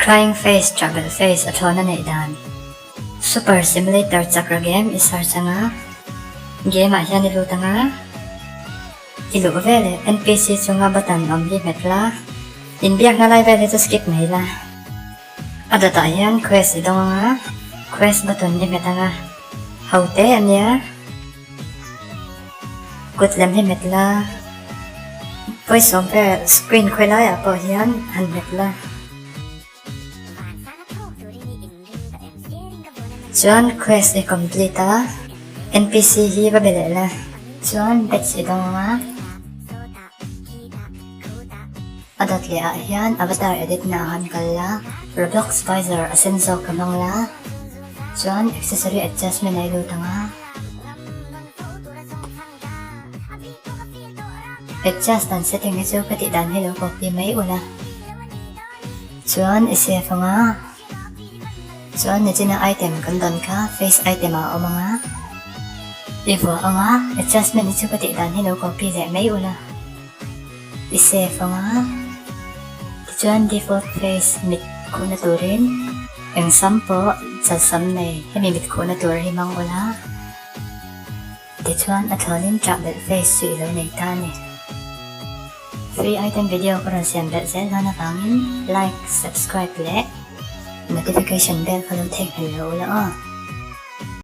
Crying face, Ṭahbelh face a thlawna neih dan. Super Simulator chakra game i search anga, game ah hian i lut anga, i luh veleh NPC chunga button awm hi hmet la, inbiakna lai vel hi chu skip mai la. A dawtah hian quest i dawng anga, quest button i hmet anga, ho te a nia. Kut lem hi hmet la, pawisa vel screen khawi laiah pawh hian han hmet la. Chuan quest i complete a, NPC hi va be leh la, chuan badge i dawng anga. A dawt leh ah hian avatar edit na ah han kal la, Roblox visor a sen zawk ka hmang la, chuan accessory adjustment a i lut ang a. Adjust dan setting hi chu ka tih dan hi lo copy mai ula. Chuan i save ang a, chuan nichina item kan dawn kha face item ah a awm ang a, i vuah ang a, adjustment hi chu ka tih dan hi lo copy leh mai ula, i save ang a, tichuan default face mit khuhna turin eng sam pawh chal sam nei hemi mit khuhna tur hi hmang ula. Tichuan a thlawnin ṭah belh face chu i lo nei ta a ni. Free item video ka rawn siam belh zel dawn avangin like, subscribe leh notification bell kha lo theihnghilh lo ula aw.